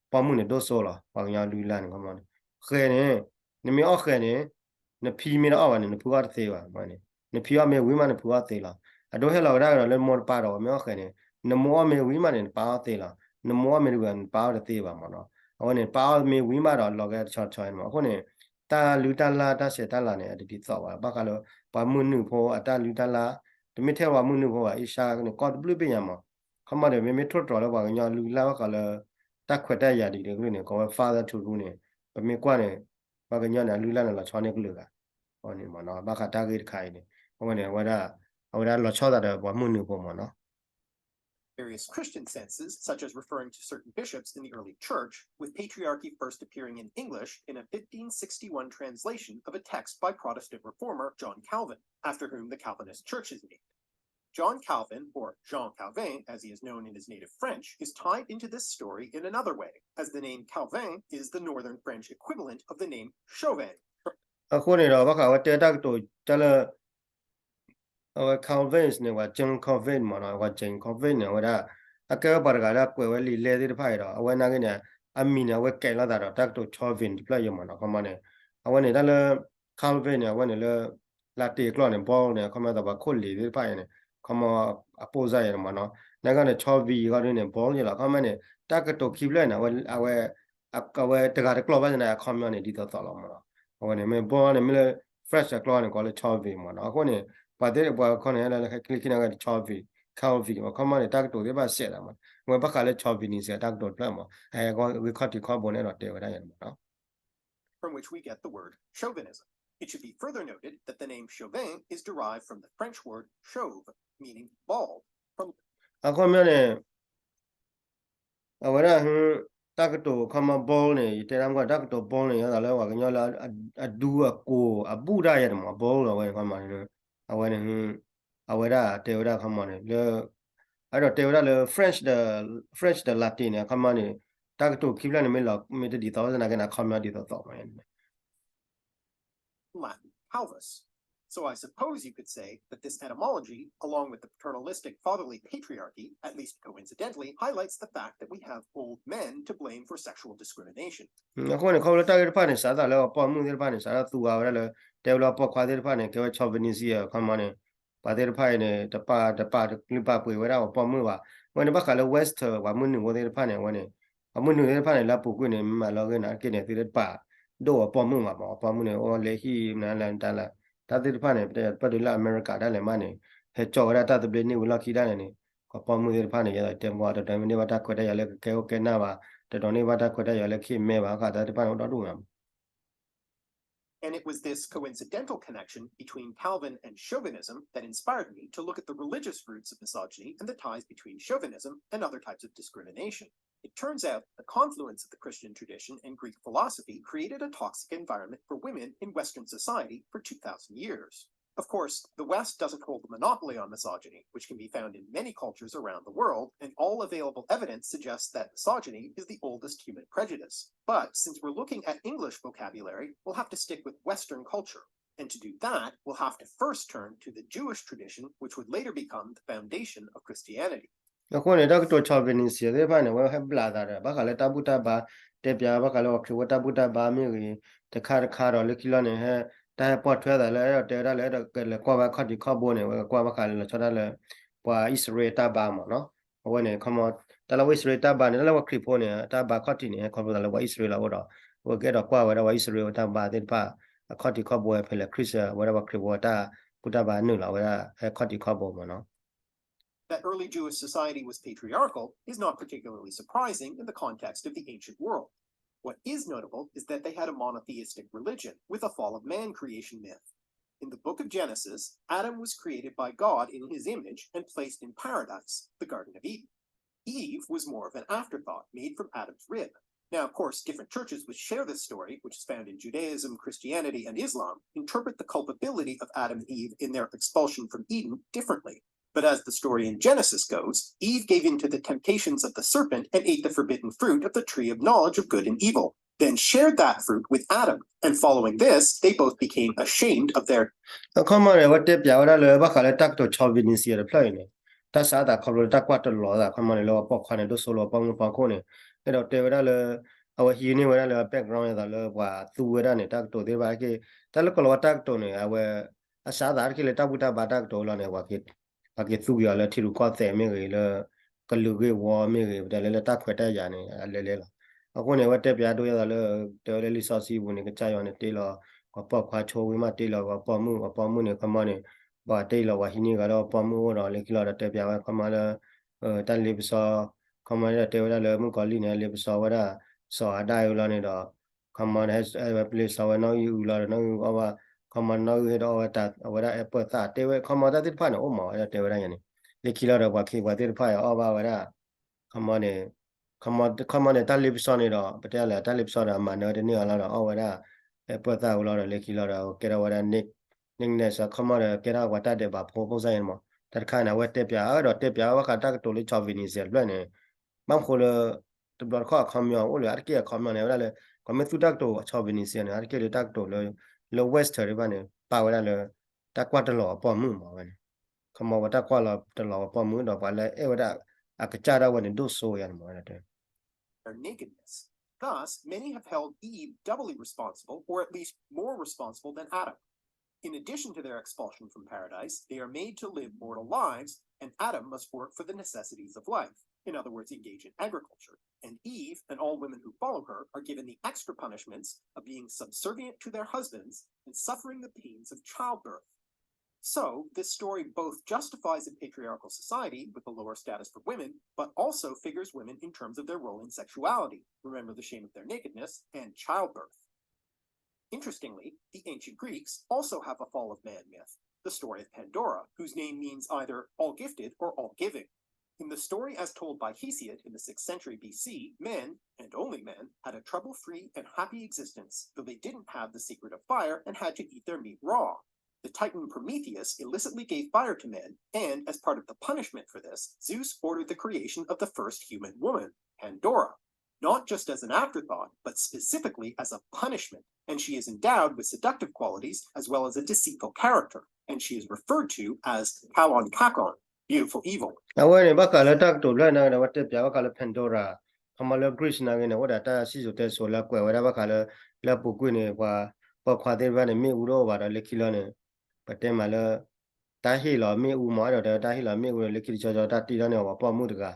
ပိာ်မုၣ်န့ၣ်ဒိၣ်စိလီၤ. ပှၤကညီလုၢ်လၢ်န့ၣ် ခီမီန့ၣ် ဃဲၤန့ၣ် နမ့ၢ်အီၣ်ဃဲၤန့ၣ် နဖံမ့ၢ်တအီၣ်ဘၣ်န့ၣ် နဖုအီၣ်တသ့ဘၣ်န့ၣ်, နဖံအီၣ်မ့ၢ်ဝံၤမး နဖုအီၣ်သ့လီၤ. အဒိဟဲလီၤကဒါကဒီးလၢမိၢ်တပၢ်ဒီး မ့ၢ်အီၣ်ဃဲၤန့ၣ် နမိၢ်အီၣ်မ့ၢ်ဝံၤမးန့ၣ် နပၢ်အီၣ်သ့လီၤ. နမိၢ်အီၣ်မ့ၢ်တဝံၤ နပၢ်အီၣ်တသ့ဘၣ်မ့ၢ်နီၤ. အဝဲန့ၣ် ပၢ်အီၣ်မ့ၢ်ဝံၤမးဒီး လီၤကဲတဆီတဆီန့ၣ်မး. အဃိန့ၣ် တၢ်လုၢ်တၢ်လၢ် တၢ်ဆဲးတၢ်လၤန့ၣ် အတဒ်သိးဘၣ်. ဘၣ်ဃးလၢ ပှၤမုၢ်နုာ်ဖိအတၢ်လုၢ်တၢ်လၢ်, တမ့ၢ်ထဲပှၤမုၢ်နုာ်ဖိဘၣ်, အ့ရှါန့ၣ် ကီၢ်တဘျုးဘ့ၣ်ညါမး. ခီမီဒီး မ့မ့ၢ်ထိၣ်တြီၤလၢပှၤကညီလုၢ်လၢ် ဘၣ်ဃးလၢ တၢ်ခွဲးတၢ်ယာ်ဒ်န့ၣ်ကလုၢ်န့ၣ် ကိးဝဲ father to rule န့ၣ် ပမ့ၢ်ကွၢ်န့ၣ် ပှၤကညီန့ၣ် အလုၢ်လၢ်န့ၣ် လီၤဆီန့ၢ်ကလုာ်ဂၤ အဃိန့ၣ်မ့ၢ်နီၤ, ဘၣ်ဃးတၢ်ဂ့ၢ်တခါအံၤန့ၣ် အဝဲန့ၣ် အဝဲဒၣ် အဝဲဒၣ်လီၤဆီသးဒီးပှၤမုၢ်နုာ်ဖိမ့ၢ်နီၤ. Various Christian senses, such as referring to certain bishops in the early church, with patriarchy first appearing in English in a fifteen sixty-one translation of a text by Protestant reformer John Calvin, after whom the Calvinist Church is named. John Calvin, or Jean Calvin, as he is known in his native French, is tied into this story in another way, as the name Calvin is the northern French equivalent of the name Chauvin. အဃိန့ၣ်ဒီး ဘၣ်ဃးဝဲတဲတၢ်ကတိၤတၢ်လၢ အဝဲ Calvin န့ၣ် ပှၤ John Calvin မ့ၢ်နီၤ, ပှၤ John Calvin န့ၣ် အဝဲဒၣ် အကဲဝဲပှၤတဂၤလၢအကွဲးဝဲလံာ်လဲၢ်သ့ၣ်တဖၣ်အံၤဒီး အဝဲနာ်က့န့ၣ် အမံၤန့ၣ် အဝဲကဲလိာ်သးဒီးတၢ်ကတိၤ Chauvin တဖျၢၣ်အံၤမ့ၢ်နီၤ. ခီမီန့ၣ် အဝဲန့ၣ်တၢ်လၢ Calvin န့ၣ် အဝဲန့ၣ်လၢ လၢတ့ၢ်ကျီၢ်န့ၣ် Paul န့ၣ် ခီမီသးပှၤခိၣ်လံၤသ့ၣ်တဖၣ်အံၤန့ၣ် ခီမီ အပိၢ်စၢ်အံၤန့ၣ်မ့ၢ်နီၤ. နာ်က့န့ၣ် Chauvin အဂီၢ်ဒ်န့ၣ် Paul ယဲလီၤ. ခီမီန့ၣ် တၢ်ကတိၤခံဖျၢၣ်န့ၣ် အဝဲ အဝဲ အဝဲတဂၤတကျိာ်ဘၣ်န့ၣ် အခီပညီန့ၣ် ဒ်သိးသိးလီၤမ့ၢ်နီၤ. အဝဲန့ၣ် မ့ၢ် Paul န့ၣ် မ့ၢ်လၢ French အကျိာ်န့ၣ် ကိးလၢ Chauvin မ့ၢ်နီၤ. အဃိန့ၣ် ပှၤသ့ၣ်တဖၣ်ခီန့ၣ် လၢခံလၢခံန့ၣ် Chauvin, Calvin မ့ၢ် ခီမီန့ၣ် တၢ်ကတိၤသ့ၣ်တဖၣ်စဲးသးမ့ၢ် အဝဲဘၣ်ဃးလၢ Chauvinism အတၢ်ကတိၤတဖျၢၣ်မ့ၢ် အဟဲဂီၢ်ဂ့ၢ်ခီၣ်ထံးခီၣ်ဘိန့ၣ်ဒီးတဲဝဲဒၣ်ယဲန့ၣ်မ့ၢ်နီၤ. From which we get the word chauvinism. It should be further noted that the name Chauvin is derived from the French word chauve, meaning bald. From အခီပညီန့ၣ် အဝဲဒၣ် တၢ်ကတိၤခီမီ bald န့ၣ် ယတဲတၢ်မ့ၢ်ကွၢ် တၢ်ကတိၤ bald န့ၣ် ယသးလၢပှၤကညီလၢ အဒူအကိၢ်အဘူၣ်တၢ်ယဲန့ၣ်မ့ၢ် bald အဝဲန့ၣ်ခီမီန့ၣ် အဝဲန့ၣ် အဝဲဒၣ်တဲဝဲဒၣ်ခီမီန့ၣ် လၢ အဲၣ်ဒိးတဲဝဲဒၣ်လၢ French ဒီး French ဒီး Latin န့ၣ် ခီမီန့ၣ် တၢ်ကတိၤခံဖျၢၣ်န့ၣ် မ့ၢ်လီၤ မ့ၢ်တဒ်သိးသနာ်က့န့ၣ် အခီပညီဒ်သိးသိးမီၤ Latin, Calvus. So I suppose you could say that this etymology, along with the paternalistic fatherly patriarchy, at least coincidentally, highlights the fact that we have old men to blame for sexual discrimination. အဃိန့ၣ် ခီဖျိလၢတၢ်ဂ့ၢ်တဖၣ်န့ၣ် စးထီၣ်လၢအပိာ်မုၣ်သ့ၣ်တဖၣ်န့ၣ် စးထီၣ်သူအါဝဲဒၣ်လၢ တဲဝဲလၢအပိာ်ခွါသ့ၣ်တဖၣ်န့ၣ် ကဲဝဲ chauvinist အခီပညီန့ၣ် ပှၤသ့ၣ်တဖၣ်အံၤန့ၣ် တပာ် တပာ်တကလုၢ်ပာ်ပှ့ၤဝဲဒၣ်ပှၤပိာ်မုၣ်ဘၣ်. အဝဲန့ၣ်ဘၣ်ဃးလၢ Western ပှၤမုၢ်နုာ်ဖိသ့ၣ်တဖၣ်န့ၣ် အဝဲန့ၣ် ပှၤမုၢ်နုာ်သ့ၣ်တဖၣ်န့ၣ် လၢအပူၤကွံာ်န့ၣ် မ့ၢ်မၤလီၤဂ့ၤနာ်က့န့ၣ် သုတပာ်ဒိၣ်ပှၤပိာ်မုၣ်ဘၣ်မီၤ. ပှၤပိာ်မုၣ်န့ၣ် အိၣ်လၢဟံၣ်နၤလၢတၢ်လၢ တၢ်သ့ၣ်တဖၣ်န့ၣ် ပတဲပၢၢ်ဒုးလၢအမဲရကၤဒၣ်လဲာ်မးန့ၣ် ဟဲကၠီဝဲဒၣ်တၢ်သဘျ့န့ၢ်ဝံၤလီၢ်ခံဒၣ်လဲာ်န့ၣ် ပှၤပိာ်မုၣ်သ့ၣ်တဖၣ်န့ၣ် ယဲဒီးတဲမ့ၢ် တဒိးန့ၢ်ဘၣ်တၢ်ခွဲးတၢ်ယာ်လၢကကဲအိၣ်ကဲနၢ်ဘၣ်, တဒိးန့ၢ်ဘၣ်တၢ်ခွဲးတၢ်ယာ်လၢကဟ့ၣ်မဲဘၣ် ဃးတၢ်သ့ၣ်တဖၣ်န့ၣ် အိၣ်ဒီဒူၣ်မး And it was this coincidental connection between Calvin and chauvinism that inspired me to look at the religious roots of misogyny and the ties between chauvinism and other types of discrimination. It turns out the confluence of the Christian tradition and Greek philosophy created a toxic environment for women in Western society for two thousand years. Of course, the West doesn't hold a monopoly on misogyny, which can be found in many cultures around the world, and all available evidence suggests that misogyny is the oldest human prejudice. But since we're looking at English vocabulary, we'll have to stick with Western culture. And to do that, we'll have to first turn to the Jewish tradition, which would later become the foundation of Christianity. အဃိန့ၣ် တၢ်ကတိၤ chauvinist သ့ၣ်တဖၣ်န့ၣ် အဝဲဟဲဘျးသးဒီး ဘၣ်ဃးလၢတၢ်ဘူၣ်တၢ်ဘါ တဲပၠးဘၣ်ဃးလၢပှၤခရံာ်ဖိတၢ်ဘူၣ်တၢ်ဘါမ့ၢ်ဂ့ၤ တခါတခါဒီးလၢခံလီၤန့ၣ် ဟဲ တၢ်ဟဲပိာ်ထွဲသးလၢအဲၣ်ဒိးတဲဝဲဒၣ်လၢအဲၣ်ဒိးကလဲၤကွၢ်ဝဲခီၣ်ထံးခီၣ်ဘိန့ၣ် အဝဲကကွၢ်ဘၣ်ဃးလၢလီၤဆီဒၣ်လၢ ပှၤအံၣ်စရ့လးတၢ်ဘါမ့ၢ်နီၤ. အဝဲန့ၣ် ခီမီ တၢ်လၢပှၤအံၣ်စရ့လးတၢ်ဘါန့ၣ် တၢ်လၢပှၤခရံာ်ဖိန့ၣ် တၢ်ဘါခီၣ်ထံးန့ၣ် ဟဲခီဖျိသးလၢပှၤအံၣ်စရ့လးအအိၣ်ဒီး အဝဲကအဲၣ်ဒိးကွၢ်ဝဲဒၣ်ပှၤအံၣ်စရ့လးတၢ်ဘါသ့ၣ်တဖၣ် အခီၣ်ထံးခီၣ်ဘိဖဲလဲၣ် ခရံာ် အဝဲဒၣ်ပှၤခရံာ်ဖိတၢ်ဘူၣ်တၢ်ဘါနုာ်လီၤဝဲဒၣ် ဟဲခီၣ်ထံးခီၣ်ဘိမ့ၢ်နီၤ. That early Jewish society was patriarchal is not particularly surprising in the context of the ancient world. What is notable is that they had a monotheistic religion with a fall of man creation myth. In the book of Genesis, Adam was created by God in his image and placed in paradise, the Garden of Eden. Eve was more of an afterthought made from Adam's rib. Now, of course, different churches which share this story, which is found in Judaism, Christianity, and Islam, interpret the culpability of Adam and Eve in their expulsion from Eden differently. But as the story in Genesis goes, Eve gave in to the temptations of the serpent and ate the forbidden fruit of the tree of knowledge of good and evil, then shared that fruit with Adam. And following this, they both became ashamed of their အခီမီန့ၣ် အဝဲတဲပၠးဝဲဒၣ်လၢဘၣ်ဃးလၢတၢ်ကတိၤ chauvinist တဖျၢၣ်အံၤန့ၣ် တၢ်စးသးခီဖျိလၢတၢ်ကွၢ်တလီၤသး ခီမီန့ၣ် လၢပှၤပိာ်ခွါန့ၣ် ဒိၣ်စိလီၤပှၤပိာ်မုၣ်ပိာ်ခွါန့ၣ်, အဲၣ်ဒိးတဲဝဲဒၣ်လၢ အဝဲဟံးန့ၢ်ဝဲဒၣ်လၢ background အသိးလၢပှၤသူဝဲဒၣ်န့ၣ် တၢ်ကတိၤသ့ၣ်တဖၣ်က့, တၢ်လၢကလီၤဝဲတၢ်ကတိၤန့ၣ် အဝဲ အစးသးတက့ၢ်လၢတၢ်ဘူၣ်တၢ်ဘါတၢ်ကတိၤလီၤန့ၣ် ပှၤက့ၤသူက့ၤအီၤလၢထံရူၢ်ကီၢ်သဲးမ့ၢ်ဂ့ၤ, လၢကလုာ်ဂ့ၢ်ဝီမ့ၢ်ဂ့ၤ, ပတဲလၢလၢတၢ်ခွဲးတၢ်ယာ်န့ၣ် အလဲၤလဲၤလီၤ. အဃိန့ၣ် အဝဲတဲပၠးဒိၣ်ယဲၢ်သးလၢ တဲဝဲလၢလံာ်စီဆှံပူၤန့ၣ် ကစၢ်ယွၤန့ၣ်တ့လီၤ ပှၤပိာ်ခွါဆိဝံၤမး တ့လီၤပှၤပိာ်မုၣ်, ပှၤပိာ်မုၣ်န့ၣ် ခီမီန့ၣ် ပှၤတ့လီၤပှၤဟံးန့ၢ်ဂၤဒီးပှၤပိာ်မုၣ်အိၣ်ဒီး လၢခံလီၤဒီးတဲပၠးဝဲ ခီမီလၢ တၢ်လ့ပစီ ခီမီဒီးတဲဝဲဒၣ်လၢမုၣ်ကီၤလံၢ်န့ၣ် လ့ပစီဝဲဒၣ် စီၤအၤဒၣ်အံၤလီၤန့ၣ်ဒီး ခီမီဒီး ဟဲပလ့ပစီဝဲနီၣ်ဂံၢ်အူလီၤဒီး နီၣ်ဂံၢ်အူအီၣ်ဘၣ် ခီမီနီၣ်ဂံၢ်ဟဲဒီးအီၣ်ဝဲဒၣ် အဝဲဒၣ် apple သၣ် တဲဝဲ ခီမီတၢ်သ့ၣ်တဖၣ်န့ၣ် အိၣ်မးဝဲဒၣ်တဲဝဲဒၣ်ယၤန့ၣ် လၢခံလီၤဒီးပှၤခ့ပှၤသ့ၣ်တဖၣ်အံၤအီၣ်ဘၣ်ဝဲဒၣ် ခီမီန့ၣ် ခီမီန့ၣ် တၢ်လ့ပစီန့ၣ်ဒီး ပတဲလဲၣ် တၢ်လ့ပစီဒီး အမၤနၢၤတန့ၢ်အီၤလီၤဒီး အီၣ်ဝဲဒၣ် apple သၣ်ဝဲလီၤဒီး လၢခံလီၤဒီး ကဲထီၣ်ဝဲဒၣ် nick nickness ခီမီဒီး ကဲထီၣ်ပှၤတၢ်ဒဲးဘးဖိ ပိၢ်စၢ်ယဲၢ်န့ၣ်မး တၢ်တခါန့ၣ် အဝဲတဲပၠး အဝဲဒီးတဲပၠးဝဲဘၣ်ဃးတၢ်ကတိၤလၢ chauvinism တဖျၢၣ်န့ၣ် ဘၣ်မနုၤဃိလၢ တဘျီတခီၣ်အခီပညီ အိၣ်လၢအတက့ၢ်အခီပညီန့ၣ် ဝဲဒၣ်လၢ ပှၤမ့ၢ်သူတၢ်ကတိၤ chauvinism န့ၣ် အတက့ၢ်လၢတၢ်ကတိၤလၢ လၢ Western တဖၣ်န့ၣ် ပာ်ဝဲဒၣ်လၢ တၢ်ကွၢ်တလီၤအပိာ်မုၣ်မးဝဲန့ၣ် ခီမီပှၤတၢ်ကွၢ်လီၤတလီၤအပိာ်မုၣ်ဒီး ပှၤလၢအဲᣣ်ဝဲဒၣ် အကစၢ်ဒၣ်ဝဲန့ၣ် ဒိၣ်စိယၤန့ၣ်မးဝဲဒၣ်တဲ their nakedness. Thus, many have held Eve doubly responsible, or at least more responsible than Adam. In addition to their expulsion from paradise, they are made to live mortal lives, and Adam must work for the necessities of life, in other words, engage in agriculture. And Eve, and all women who follow her, are given the extra punishments of being subservient to their husbands and suffering the pains of childbirth. So, this story both justifies a patriarchal society with a lower status for women, but also figures women in terms of their role in sexuality. Remember the shame of their nakedness and childbirth. Interestingly, the ancient Greeks also have a fall of man myth, the story of Pandora, whose name means either all gifted or all giving. In the story as told by Hesiod in the sixth century B C, men, and only men, had a trouble-free and happy existence, though they didn't have the secret of fire and had to eat their meat raw. The titan Prometheus illicitly gave fire to men, and as part of the punishment for this, Zeus ordered the creation of the first human woman, Pandora, not just as an afterthought, but specifically as a punishment, and she is endowed with seductive qualities as well as a deceitful character, and she is referred to as Kalon Kakon, beautiful evil. အဝဲန့ၣ် ဘၣ်ဃးလၢတၢ်ကတိၤဖျၢၣ်န့ၣ် အဝဲတဲပၠးဘၣ်ဃးလၢ Pandora, ခီမီလၢ Greece နာ်က့န့ၣ် အိၣ်ဒီးတၢ်စံၣ်စိၤတဲစိၤလၢကွဲးဝဲဒၣ်ဘၣ်ဃးလၢ လၢအပူၤကွံာ်န့ၣ် ပှၤပိာ်ခွါသ့ၣ်တဖၣ်န့ၣ် မ့ၣ်အူတအိၣ်ဘၣ်ဒီး လၢခံလီၤန့ၣ် ပတဲမးလၢ တၢ်ဟ့ၣ်လီၤမ့ၣ်အူမး အဲၣ်ဒိးတဲတၢ်ဟ့ၣ်လီၤမ့ၣ်အူန့ၣ် လၢခံတဆီဆီတၢ်တ့ထီၣ်န့ၢ်အီၤ ပှၤပိာ်မုၣ်တဂၤ,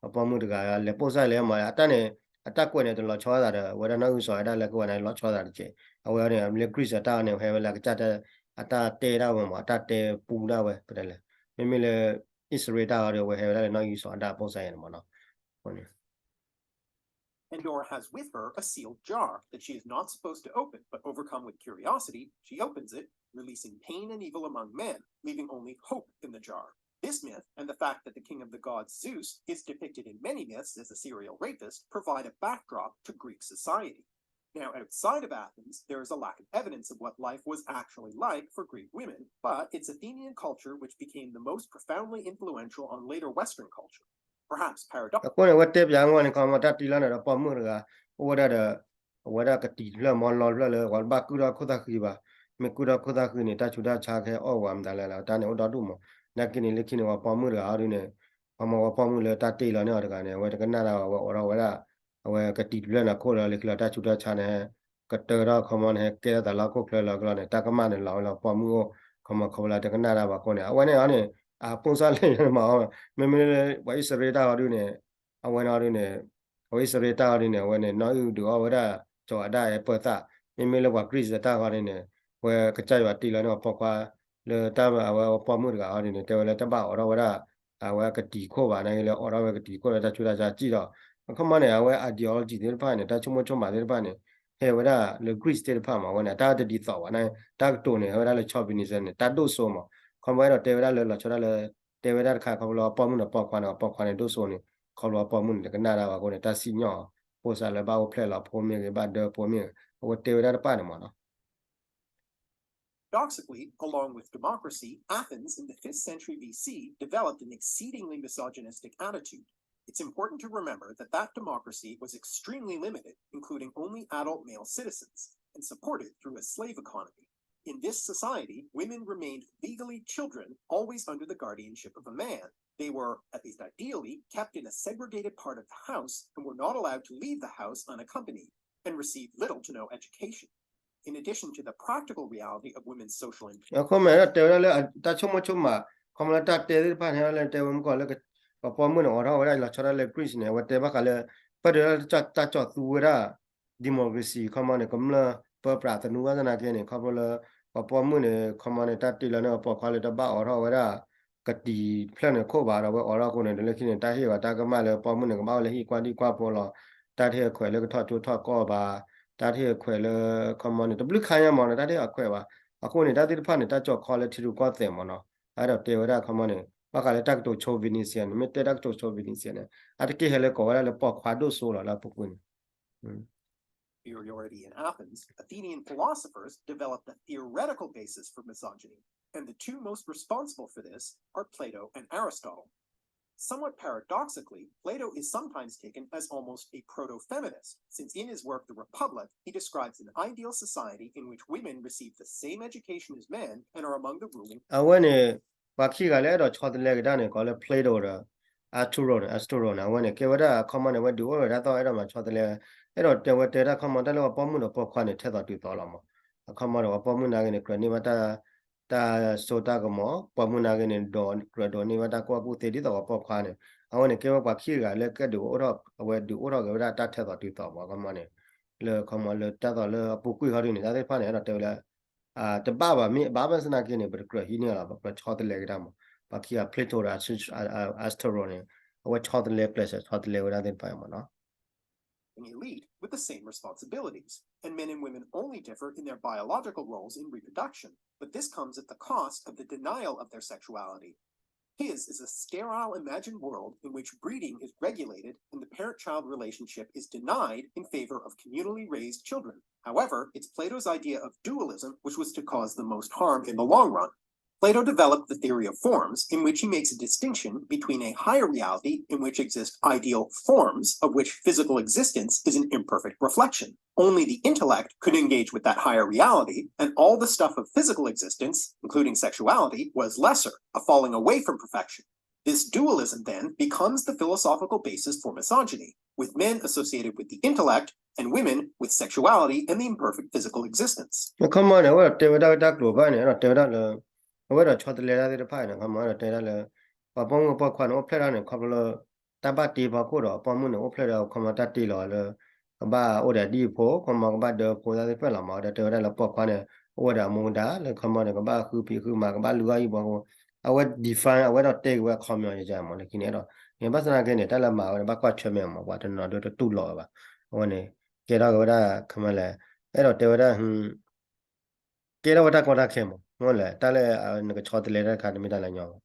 ပှၤပိာ်မုၣ်တဂၤ လဲၤပိာ်စၢ်လဲၤမး အတၢ်န့ၣ် အတၢ်ကွဲးန့ၣ် တလီၤဆီသးဒီး အဝဲဒၣ်နီၢ်အုၣ်စီၤအၤဒၣ်လၢကဝဲန့ၣ် လီၤဆီသးတက့ၢ်. အဝဲန့ၣ် လၢ Greece အတၢ်အီၤန့ၣ် ဟဲဝဲလၢအကစၢ် အတၢ်တဲဒၣ်ဝဲမး အတၢ်တဲပူဒၣ်ဝဲ ပတဲလဲၣ်. မ့မ့ၢ်လၢ အံၣ်စရ့လးတၢ်အီၤဒီး အဝဲဟဲဝဲဒၣ်လၢနီၢ်အုၣ်စီၤအၤဒၣ်အပိာ်စၢ်ယဲၢ်န့ၣ်မးနီၤ. Pandora has with her a sealed jar that she is not supposed to open, but overcome with curiosity, she opens it, releasing pain and evil among men, leaving only hope in the jar. This myth and the fact that the king of the gods, Zeus, is depicted in many myths as a serial rapist provide a backdrop to Greek society. Now, outside of Athens, there is a lack of evidence of what life was actually like for Greek women, but it's Athenian culture which became the most profoundly influential on later Western culture. Perhaps paradox- အဃိန့ၣ် အဝဲတဲပၠးအဂီၢ်န့ၣ် ခီမီတၢ်တ့လီၤန့ၣ်ဒီးပိာ်မုၣ်တဂၤ အိၣ်ဝဲဒၣ်ဒီး အဝဲဒၣ်ကတံၤတဖျၢၣ်မီလီတဖျၢၣ်လၢ ပှၤတဘၣ်ကုၢ်ထီၣ်ခိၣ်သၣ်ဃံဘၣ်. မ့ၢ်ကုၢ်ထီၣ်ခိၣ်သၣ်ဃံန့ၣ် တၢ်ဆူးတၢ်ဆါကဟဲအီၣ်ဝဲမတၤလဲၣ်လဲၣ် တၢ်န့ၣ်အိၣ်ဒီဒူၣ်မး. နာ်က့န့ၣ် လၢခံန့ၣ် ပှၤပိာ်မုၣ်တဂၤအီၤဒုန့ၣ် ခီမီပှၤပိာ်မုၣ်လၢတၢ်တ့လီၤန့ၢ်အီၤတဂၤန့ၣ် အဝဲတကနၣ်တၢ်ဘၣ် အဝဲအိးထီၣ်ဝဲဒၣ် အဝဲကတံၤတဖျၢၣ်န့ၣ်အခိၣ်လၢ လၢခံလီၤတၢ်ဆူးတၢ်ဆါန့ၣ် ကတၢထီၣ်ခီမီန့ၣ် ဟဲကဲထီၣ်သးလၢဟီၣ်ခိၣ်ချၢလီၤကလီၤန့ၣ် တၢ်ကမၣ်န့ၣ်လီၤဝဲလၢပိာ်မုၣ်အိၣ် ခီမီခီဖျိလၢတကနၣ်တၢ်ဘၣ်အဃိန့ၣ် အဝဲန့ၣ်အီၤန့ၣ် အပိာ်စၢ်လၢယမၤအီၤ မ့မ့ၢ်လၢပှၤအံၣ်စရ့လးတၢ်အီၤဒုန့ၣ် အဝဲန့ၣ်အီၤဒုန့ၣ် အဝဲအံၣ်စရ့လးတၢ်အီၤဒုန့ၣ် အဝဲန့ၣ် နီၢ်အုၣ်ဒုးအီၣ်ဝဲဒၣ် စီၤအၤဒၣ်အပိာ်သၣ် မ့မ့ၢ်လၢပှၤ Greece တၢ်အီၤဒုန့ၣ် ဝဲကစၢ်ယွၤတ့လီၤန့ၢ်အပိာ်ခွါ လၢတၢ်အဝဲပိာ်မုၣ်တဂၤအီၤဒုန့ၣ် တဲဝဲလၢတဘၣ်အိးထီၣ်ဝဲဒၣ် အဝဲကတံၤခိၣ်ဘၣ် နာ်က့လၢအိးထီၣ်ဝဲကတံၤခိၣ်လၢတၢ်ဆူးတၢ်ဆါစံၣ်ဒီး ခီမီန့ၣ် အဝဲ ideology သ့ၣ်တဖၣ်န့ၣ် တၢ်ဆိကမိၣ်ဆိကမးသ့ၣ်တဖၣ်န့ၣ် ဟဲဝဲဒၣ်လၢ Greece သ့ၣ်တဖၣ်မး အဝဲန့ၣ် အတၢ်တဒ်သိးဘၣ်န့ၣ် တၢ်ကတိၤန့ၣ် ဟဲဝဲဒၣ်လၢ chauvinism န့ၣ် တၢ်ဒိၣ်စိမး ခီမီအဲၣ်ဒိးတဲဝဲဒၣ်လၢလီၤဆီဒၣ်လၢ တဲဝဲဒၣ်တခါခီဖျိလၢအပိာ်မုၣ်န့ၣ်ပိာ်ခွါန့ၣ် အပိာ်ခွါန့ၣ်ဒိၣ်စိန့ၣ် ခီဖျိအပိာ်မုၣ်န့ၣ် တကနၣ်တၢ်ဘၣ်အဃိန့ၣ် တၢ်စံၣ်ညီၣ်အီၤ ပိာ်စၢ်လၢဘၣ်အိၣ်ဖျဲၣ်လီၤဖိမ့ၢ်ဂ့ၤ ဘၣ်ဒၢဖိမ့ၢ်ဂ့ၤ အဝဲတဲဝဲဒၣ်တဖၣ်န့ၣ်မးနီၤ Paradoxically, along with democracy, Athens in the fifth century B C developed an exceedingly misogynistic attitude. It's important to remember that that democracy was extremely limited, including only adult male citizens, and supported through a slave economy. In this society, women remained legally children, always under the guardianship of a man. They were, at least ideally, kept in a segregated part of the house and were not allowed to leave the house unaccompanied, and received little to no education. In addition to the practical reality of women's social အဃိမ့ၢ်တဲဝဲဒၣ်လၢတၢ်ဆိကမိၣ်ဆိကမး ခီမီလၢတၢ်တဲသ့ၣ်တဖၣ်န့ၣ် လၢတဲဝဲမုၢ်ကီၢ်လၢ ပှၤပိာ်မုၣ်န့ၣ် အိးထီၣ်ဝဲဒၣ်လီၤဆီဒၣ်တၢ်လၢ Greece န့ၣ် အဝဲတဲဘၣ်ဃးလၢ ပၣ်ဒုးလၢတၢ်ကၠီၣ်သူဝဲဒၣ် democracy ခီမီန့ၣ် ကမျၢၢ်ပၢပြးသနူဘၣ်သနာ်က့န့ၣ် ခီဖျိလၢ ပှၤပိာ်မုၣ်န့ၣ် ခီမီန့ၣ် တၢ်တ့လီၤန့ၢ်အပိာ်ခွါလၢတဘၣ်အိးထီၣ်ဝဲဒၣ် ကတံၤဖျၢၣ်န့ၣ်ခိၣ်ဘၣ်ဒီး အဝဲအိးထီၣ်အဃိန့ၣ် ဒီးလၢခံန့ၣ် တၢ်ဟ့ၣ်ဘၣ်တၢ်ကမၣ်လၢပိာ်မုၣ်န့ၣ် ကဘၣ်အိၣ်လၢဟံၣ်ကွၢ်ဒံၣ်ကွၢ်ဖိလီၤ. တၢ်တဟ့ၣ်အခွဲးလၢကထီၣ်ကၠိထီၣ်ကီၢ်ဘၣ်. တၢ်တဟ့ၣ်အခွဲးလၢ ခီမီန့ၣ် တဘျုးခါညါမီၢ်န့ၣ် တၢ်တဟ့ၣ်အခွဲးဘၣ်. အဃိန့ၣ် တၢ်သ့ၣ်တဖၣ်န့ၣ် တၢ်ကၠီခီလၢထံရူၢ်ကီၢ်သဲးမီၢ်နီၤ. အဲၣ်ဒိးတဲဝဲဒၣ်ခီမီန့ၣ် ဘၣ်ဃးလၢတၢ်ကတိၤ chauvinism န့ၣ် မ့ၢ်တဲတၢ်ကတိၤ chauvinism န့ၣ် အတက့ၢ်ဟဲလၢကိးဝဲဒၣ်လၢပိာ်ခွါဒိၣ်စိလီၤလၢအပူၤကွံာ်န့ၣ် Superiority in Athens, Athenian philosophers developed a theoretical basis for misogyny, and the two most responsible for this are Plato and Aristotle. Somewhat paradoxically, Plato is sometimes taken as almost a proto feminist, since in his work The Republic, he describes an ideal society in which women receive the same education as men and are among the ruling အဝဲန့ၣ် ပှၤခံဂၤလၢအဲၣ်ဒိးဆီတလဲက့ၤတၢ်န့ၣ် ကိးလၢ Plato ဒီး Aristotele န့ၣ် Aristotle န့ၣ် အဝဲန့ၣ် ကဲဝဲဒၣ်အခီမီန့ၣ် အဝဲဒုးအိၣ်ထီၣ်တၢ်သီၣ် အဲၣ်ဒိးမၤဆီတလဲ အဲၣ်ဒိးတဲဝဲတဲတၢ်ခီမီ တၢ်လၢပှၤပိာ်မုၣ်ဒီးပိာ်ခွါန့ၣ် ထဲသိးတုၤသိးလီၤမီၢ်. အခီမီဒီး ပှၤပိာ်မုၣ်နာ်က့န့ၣ် ကြၢးန့ၢ်ဘၣ်တၢ် တၢ်စိတၢ်ကမီၤ, ပှၤပိာ်မုၣ်နာ်က့န့ၣ် ဒီးကြၢးဒိးန့ၢ်ဘၣ် တၢ်ကူၣ်ဘၣ်ကူၣ်သ့ ဒ်သိးပှၤပိာ်ခွါန့ၣ် အဝဲန့ၣ် ကဲဝဲပှၤခံဂၤလၢကဒုးအိၣ်ထီၣ် အဝဲဒုးအိၣ်ထီၣ်က့ၤဝဲဒၣ်တၢ်ထဲသိးတုၤသိးမီၢ် အခီမီန့ၣ် လၢခီမီလၢတၢ်သိးလၢအပူၤကွံာ်ဟီဒုန့ၣ် တၢ်သ့ၣ်တဖၣ်န့ၣ် အဲၣ်ဒိးတဲဝဲလၢ တဘၣ်ဘၣ် မ့ၢ်အဘၣ်ဘၣ်ဆၣ်သနာ်က့န့ၣ် ပတကြၢးဟံးန့ၢ်လီၤ ပကြၢးဆီတလဲက့ၤတၢ်မီၢ်. ပှၤခံဂၤ Plato ဒီး Aristotle န့ၣ် အဝဲဆီတလဲကျဲးစၢးဆီတလဲဝဲဒၣ်သ့ၣ်တဖၣ်အံၤမီၢ်နီၤ. Elite with the same responsibilities, and men and women only differ in their biological roles in reproduction, but this comes at the cost of the denial of their sexuality. His is a sterile imagined world in which breeding is regulated and the parent child relationship is denied in favor of communally raised children. However, it's Plato's idea of dualism which was to cause the most harm in the long run. Plato developed the theory of forms, in which he makes a distinction between a higher reality in which exist ideal forms, of which physical existence is an imperfect reflection. Only the intellect could engage with that higher reality, and all the stuff of physical existence, including sexuality, was lesser, a falling away from perfection. This dualism, then, becomes the philosophical basis for misogyny, with men associated with the intellect and women with sexuality and the imperfect physical existence. အခီမီန့ၣ် အဝဲဒၣ်တဲဝဲဒၣ်တၢ်ကျိၤဘၣ်န့ၣ် အဲၣ်ဒိးတဲဝဲဒၣ်လၢ အဝဲဒၣ်ဆီတလဲတၢ်သ့ၣ်တဖၣ်န့ၣ် အခီမီအဲၣ်ဒိးတဲဒၣ်လၢ ပှၤပိာ်မုၣ်ပိာ်ခွါန့ၣ် အိၣ်ဖျဲၣ်ထီၣ်န့ၣ် ခီဖျိလၢ တၢ်ဘၣ်တ့ဖီခိၣ်ဒီး ပိာ်မုၣ်န့ၣ် အိၣ်ဖျဲၣ်ဒီး အခီမီတၢ်တ့လီၤလၢ ကဘၣ်အိၣ်ဒီးဒ်အဖိ ခီမီကဘၣ်ဒၢဖိတၢ်သ့ၣ်တဖၣ်လီၤမီၢ် ဒီးတဲဝဲဒၣ်လၢပိာ်ခွါန့ၣ် အိၣ်ဝဲဒီးအမူဒါ လၢခီမီန့ၣ် ကဘၣ်ဃုဖံးဃုမၤ ကဘၣ်လုၢ်အီၣ်အံၤဘီအဃိ အဝဲ define အဝဲဒိးတဲက့ၤဝဲအခီမီယမီၢ် လၢခံန့ၣ်အဲၣ်ဒိး န့ၣ်ဘၣ်ဆၣ်သနာ်က့န့ၣ် တၢ်လၢမၤဝဲန့ၣ် ဘၣ်ကွၢ်ဆၢၣ်မဲာ်မီၢ် ပှၤတနီၤဒိတတူၢ်လိာ်ဝဲဘၣ် အဝဲန့ၣ် ကဲထီၣ်က့ၤဝဲဒၣ် ခီမီလဲၣ် အဲၣ်ဒိးတဲဝဲဒၣ် ကဲထီၣ်ဝဲတၢ်ကီတၢ်ခဲမီၢ် မ့ၢ်လဲၣ် တၢ်လၢနကဆီတလဲတၢ်တခါ တမ့ၢ်တၢ်လၢညီဘၣ်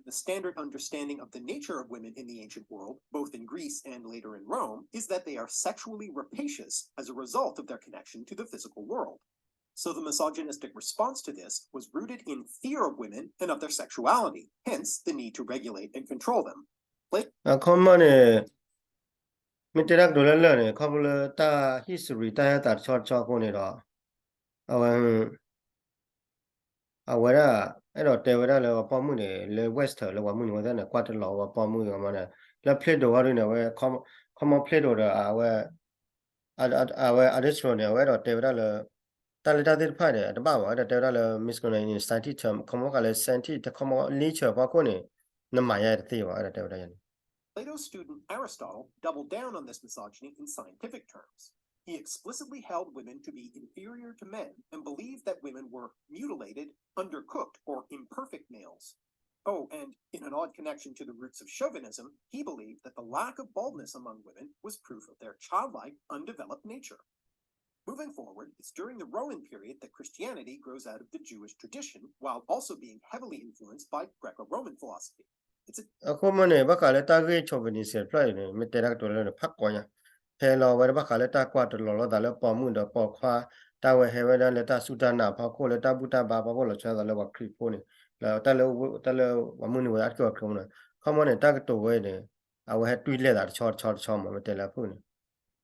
The standard understanding of the nature of women in the ancient world, both in Greece and later in Rome, is that they are sexually rapacious as a result of their connection to the physical world. So the misogynistic response to this was rooted in fear of women and of their sexuality, hence the need to regulate and control them. အခီမီန့ၣ် မ့ၢ်တဲတၢ်ကတိၤလၢလၢာ်န့ၣ် ခီဖျိလၢတၢ် history တၢ်ဟဲသးတဆီတဆီအဃိန့ၣ်ဒီး အဝဲ အဝဲဒၣ် အဲၣ်ဒိးတဲဝဲဒၣ်လၢပှၤပိာ်မုၣ်န့ၣ် လၢ Western လၢပှၤမုၢ်နံၤဝဲသ့ၣ်န့ၣ် ကွၢ်တလီၤဝဲပှၤပိာ်မုၣ်မီၢ်န့ၣ် လၢ Plato ဝဲဒၣ်န့ၣ် အဝဲ ခီမီ Plato ဒီး အဝဲ အဝဲ Aristotle န့ၣ် အဝဲအဲၣ်ဒိးတဲဝဲဒၣ်လၢ တၢ်လၢတၢ်သ့ၣ်တဖၣ်န့ၣ် အတဘၣ်ဘၣ် အဲၣ်ဒိးတဲဝဲဒၣ်လၢ masculine scientist term ခီမီကလဲ scientist ခီမီ nature ဖီခိၣ်န့ၣ် နမၤယါတသ့ဘၣ် အဲၣ်ဒိးတဲဝဲဒၣ်န့ၣ် Plato's student Aristotle doubled down on this misogyny in scientific terms. He explicitly held women to be inferior to men and believed that women were mutilated, undercooked, or imperfect males. Oh, and in an odd connection to the roots of chauvinism, he believed that the lack of baldness among women was proof of their childlike, undeveloped nature. Moving forward, it's during the Roman period that Christianity grows out of the Jewish tradition while also being heavily influenced by Greco-Roman philosophy. အဃိမ့ၢ်န့ၣ် ဘၣ်ဃးလၢတၢ်ဂ့ၢ် chauvinism တဖျၢၣ်အံၤန့ၣ် မ့ၢ်တဲတၢ်ကတိၤလၢဖးကီညါ ဟဲလီၤဝဲဒၣ်ဘၣ်ဃးလၢတၢ်ကွၢ်တလီၤလိာ်သးလၢပိာ်မုၣ်ဒီးပိာ်ခွါ တၢ်ဝဲဟဲဝဲဒၣ်လၢတၢ်စူၢ်တၢ်နာ်ဖီခိၣ်လၢတၢ်ဘူၣ်တၢ်ဘါဖီခိၣ်လီၤဆီသးလၢပှၤခရံာ်ဖိန့ၣ် လၢတၢ်လၢ တၢ်လၢပှၤမုၢ်နံၤဝဲအါတက့ၢ်ပှၤခရံာ်ဖိန့ၣ် ခီမီန့ၣ် တၢ်ကတိၤဝဲအံၤန့ၣ် အဝဲဟဲတွံၢ်လဲၢ်သးတဆီတဆီတဆီမ့ၢ် မ့ၢ်တဲလၢအဖုၣ်န့ၣ်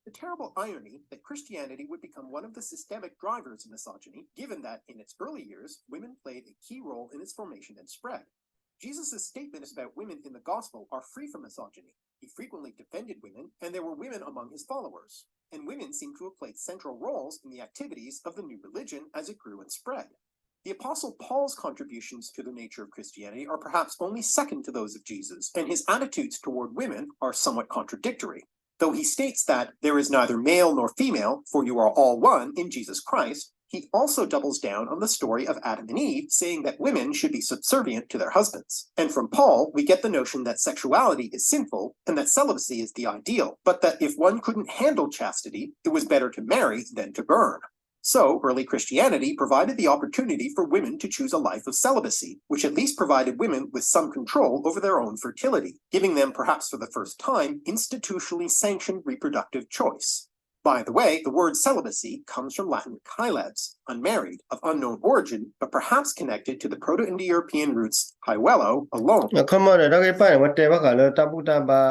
The terrible irony that Christianity would become one of the systemic drivers of misogyny, given that, in its early years, women played a key role in its formation and spread. Jesus' statements about women in the gospel are free from misogyny. He frequently defended women, and there were women among his followers. And women seem to have played central roles in the activities of the new religion as it grew and spread. The Apostle Paul's contributions to the nature of Christianity are perhaps only second to those of Jesus, and his attitudes toward women are somewhat contradictory. Though he states that there is neither male nor female, for you are all one in Jesus Christ, he also doubles down on the story of Adam and Eve, saying that women should be subservient to their husbands. And from Paul, we get the notion that sexuality is sinful and that celibacy is the ideal, but that if one couldn't handle chastity, it was better to marry than to burn. So, early Christianity provided the opportunity for women to choose a life of celibacy, which at least provided women with some control over their own fertility, giving them, perhaps for the first time, institutionally sanctioned reproductive choice. By the way, the word celibacy comes from Latin caelebs, unmarried, of unknown origin, but perhaps connected to the Proto-Indo-European roots caello, alone. အခီမီန့ၣ် တၢ်ဂ့ၢ်တဖၣ်န့ၣ် ဝဲတဲဘၣ်ဃးလၢတၢ်ဘူၣ်တၢ်ဘါ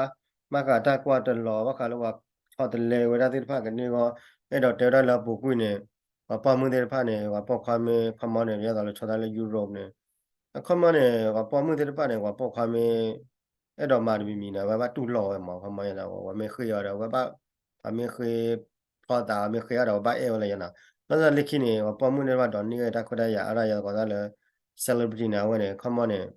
ဘၣ်ဃးတၢ်ကွၢ်တလီၤ ဘၣ်ဃးလၢပှၤဆီတလဲဝဲဒၣ်သ့ၣ်တဖၣ်ကန့ၢ်ဂီၢ် အဲၣ်ဒိးတဲဝဲဒၣ်လၢအပူၤကွံာ်န့ၣ် ပှၤပိာ်မုၣ်သ့ၣ်တဖၣ်န့ၣ် ပှၤပိာ်ခွါမ့ၢ် အခီမီန့ၣ် ဒ်သိးလၢဆီတလဲလၢ Europe န့ၣ် အခီမီန့ၣ် ပှၤပိာ်မုၣ်သ့ၣ်တဖၣ်န့ၣ် ပှၤပိာ်ခွါမ့ၢ် အဲၣ်ဒိးမၤတမံၤမံၤန့ၣ် အဝဲဘၣ်တူၢ်လိာ်ဝဲမး အခီမီန့ၣ် အဝဲမ့ၢ်ဃ့အီၤဒီး အဝဲဘၣ် ပှၤမ့ၢ်ဃ့ဖျီသး မ့ၢ်ဃ့အီၤဒီး အဝဲဘၣ်အဲၣ်ဝဲလၢယနီၤ လီၤဆီလၢခံန့ၣ် ပှၤပိာ်မုၣ်သ့ၣ်တဖၣ်ဒိးန့ၢ်ဝဲတၢ်ခွဲးတၢ်ယာ် အါဒၣ်ယသကိးတၢ်လၢ celebrity န့ၣ် အဝဲန့ၣ် အခီမီန့ၣ်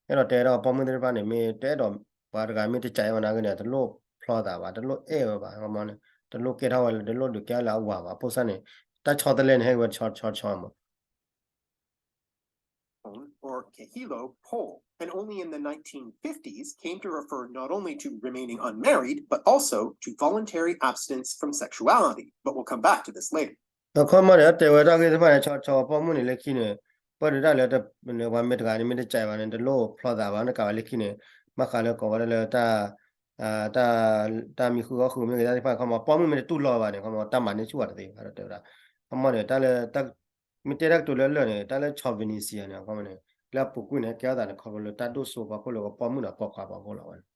အဲၣ်ဒိးတဲဝဲဒၣ်ပှၤပိာ်မုၣ်သ့ၣ်တဖၣ်န့ၣ် မ့ၢ်တအဲၣ်ဒိး ပှၤတဂၤမ့ၢ်တကးဝဲနာ်က့န့ၣ် တလိၣ်ဖျီသးဘၣ် တလိၣ်အဲၣ်ဝဲဘၣ် အခီမီန့ၣ် တလိၣ်ကဲထီၣ်ဝဲလၢ တလိၣ်ဒုးကဲထီၣ်လၢအဝၤဘၣ် အဖိစၢ်န့ၣ် တၢ်ဆီတလဲန့ၣ် ဟဲက့ၤဝဲတဆီတဆီတဆီမး or Kahilo pole, and only in the nineteen fifties came to refer not only to remaining unmarried, but also to voluntary abstinence from sexuality. But we'll come back to this later. အခီမီန့ၣ် တဲဝဲတၢ်ဂ့ၢ်တဖၣ်န့ၣ် ဆီဆီ ပှၤပိာ်မုၣ်န့ၣ်လၢခံန့ၣ် ပၢၢ်ဒုးတၢ်လၢ ပှၤမ့ၢ်တဂၤန့ၣ် မ့ၢ်တကးဘၣ်န့ၣ် တလိၣ်ဖျီသးဘၣ် နကးဘၣ်လၢခံန့ၣ် ဘၣ်ဃးလၢကိးဝဲဒၣ်လၢ တၢ် တၢ်မံၤဃုာ်အီၣ်ဃုာ်မ့ၢ်ဂ့ၤ တၢ်သ့ၣ်တဖၣ် အခီမီ ပိာ်မုၣ်မ့ၢ်တတူၢ်လိာ်ဘၣ်န့ၣ် အခီမီ တၢ်မၤန့ၢ်ဆူၣ်ဝဲတသ့ဘၣ် ဒီးတဲဝဲဒၣ် အခီမီန့ၣ် တၢ်လၢ မ့ၢ်တဲတၢ်ကတိၤလၢလၢာ်န့ၣ် တၢ်လၢ chauvinism န့ၣ် အခီမီန့ၣ် လၢအပူၤကွံာ်န့ၣ် ကဲထီၣ်သးန့ၣ် ခီဖျိလၢတၢ်ဒိၣ်စိဖီခိၣ်လၢပှၤပိာ်မုၣ်ဒီးပိာ်ခွါဖီခိၣ်လီၤဝဲန့ၣ်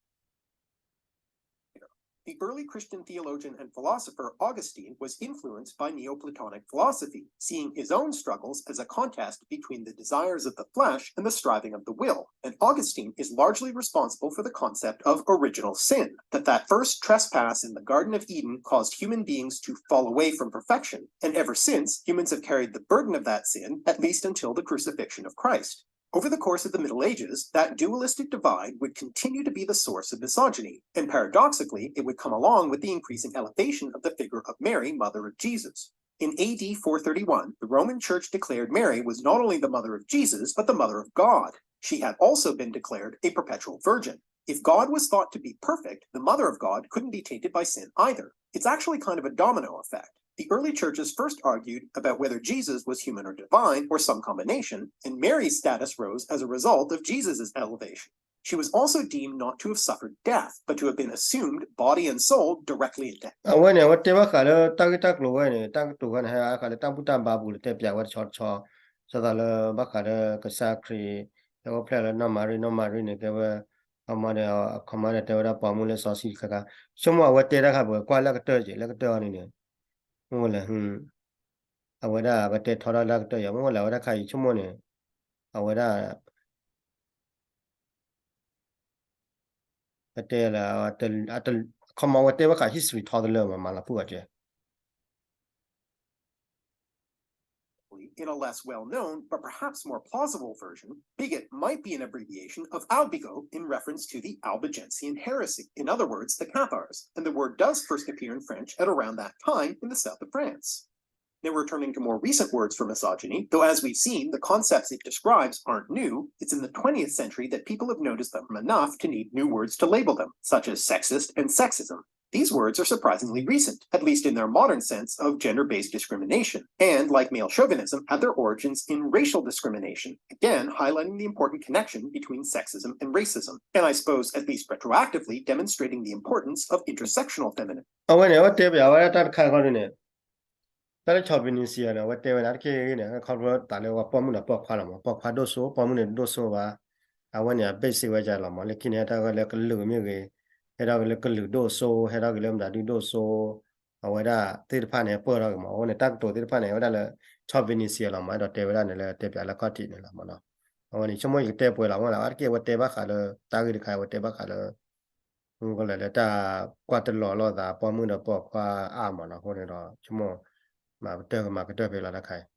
The early Christian theologian and philosopher Augustine was influenced by Neoplatonic philosophy, seeing his own struggles as a contest between the desires of the flesh and the striving of the will. And Augustine is largely responsible for the concept of original sin, that that first trespass in the Garden of Eden caused human beings to fall away from perfection, and ever since, humans have carried the burden of that sin, at least until the crucifixion of Christ. Over the course of the Middle Ages, that dualistic divide would continue to be the source of misogyny, and paradoxically, it would come along with the increasing elevation of the figure of Mary, mother of Jesus. In A D four thirty-one, the Roman Church declared Mary was not only the mother of Jesus, but the mother of God. She had also been declared a perpetual virgin. If God was thought to be perfect, the mother of God couldn't be tainted by sin either. It's actually kind of a domino effect. The early churches first argued about whether Jesus was human or divine, or some combination, and Mary's status rose as a result of Jesus' elevation. She was also deemed not to have suffered death, but to have been assumed, body and soul, directly into heaven. အဝဲန့ၣ် အဝဲတဲဘၣ်ဃးလၢတၢ်ဂ့ၢ်တၢ်ကျိၤဝဲန့ၣ် တၢ်ကတိၤဝဲန့ၣ် ဟဲဃးလၢတၢ်ဘူၣ်တၢ်ဘါပူၤလၢတဲပၠးဝဲတဆီတဆီ ဒ်သိးလၢဘၣ်ဃးလၢကစၢ်ခရံာ် ဟဲအိၣ်ဖျဲၣ်လၢနီၢ်မၤရံ နီၢ်မၤရံန့ၣ် ကဲဝဲ အခီမီဒီး အခီမီဒီးတဲဝဲဒၣ်ပိာ်မုၣ်လၢစီဆှံတခါခါ ဆိကမိၣ်အဝဲတဲတၢ်ခါပှဲၤကွၢ်လၢကတၢၢ်က့ၤ လၢကတၢၢ်အီၤန့ၣ်န့ၣ် မ့ၢ်ဝဲလဲၣ် အဝဲဒၣ်ပတဲထီဒၣ်လၢကတၢၢ်ယၤ မ့ၢ်ဝဲလဲၣ် အဝဲဒၣ်ခါအံၤဆိကမိၣ်န့ၣ် အဝဲဒၣ် ပတဲလၢ အခီမီဝဲတဲဝဲဃး history ထီတလၢမး မၤလီၤဖုၣ်အီၤကဲ In a less well known, but perhaps more plausible version, bigot might be an abbreviation of albigo in reference to the Albigensian heresy, in other words, the Cathars, and the word does first appear in French at around that time in the south of France. Now we're turning to more recent words for misogyny, though as we've seen, the concepts it describes aren't new. It's in the twentieth century that people have noticed them enough to need new words to label them, such as sexist and sexism. These words are surprisingly recent, at least in their modern sense of gender-based discrimination, and, like male chauvinism, had their origins in racial discrimination, again highlighting the important connection between sexism and racism, and I suppose at least retroactively demonstrating the importance of intersectional feminism. အဝဲန့ၣ် အဝဲတဲပၠးဝဲဒၣ်တၢ်တခါခီဒ်န့ၣ် တၢ်လၢ chauvinism န့ၣ် အဝဲတဲဝဲဒၣ်တက့ၢ်ဂ့ၤန့ၣ် ခီဖျိသးလၢပှၤပိာ်မုၣ်ဒီးပိာ်ခွါလီၤမး ပိာ်ခွါဒိၣ်စိ ပိာ်မုၣ်န့ၣ်တဒိၣ်စိဘၣ် အဝဲန့ၣ် အ basic ဝဲဒၣ်လီၤမး လၢခံန့ၣ် ဟဲထီၣ်က့ၤလၢကလုာ်မ့ၢ်ဂ့ၤ ဟဲထီၣ်က့ၤလၢကလုာ်ဒိၣ်စိ ဟဲထီၣ်က့ၤလၢမတၤဒုဒိၣ်စိ အဝဲဒၣ်သ့ၣ်တဖၣ်န့ၣ် ပၢၢ်ထီၣ်က့ၤမး အဝဲန့ၣ် တၢ်ကတိၤသ့ၣ်တဖၣ်န့ၣ် အဝဲဒၣ်လၢ chauvinism လီၤမး အဲၣ်ဒိးတဲဝဲဒၣ်န့ၣ်လၢတဲပၠးလၢခီၣ်ထံးန့ၣ်လီၤမးနီၤ အဝဲန့ၣ် ဆိကမိၣ်ယကတဲပှဲၤလီၤမ့ၢ်လၢ အါတက့ၢ်အဝဲတဲဘၣ်ဃးလၢ တၢ်ဂ့ၢ်တခါအဝဲတဲဘၣ်ဃးလၢ မ့ၢ်ကလဲၤလၢတၢ်ကွၢ်တလီၤလိာ်သး ပိာ်မုၣ်ဒီးပိာ်ခွါအါမးနီၤ အဃိန့ၣ်ဒီး ဆိကမိၣ် မၤပတၢၢ်ကမၤကတၢၢ်ဖဲလီၤတၢ်ခါအံၤ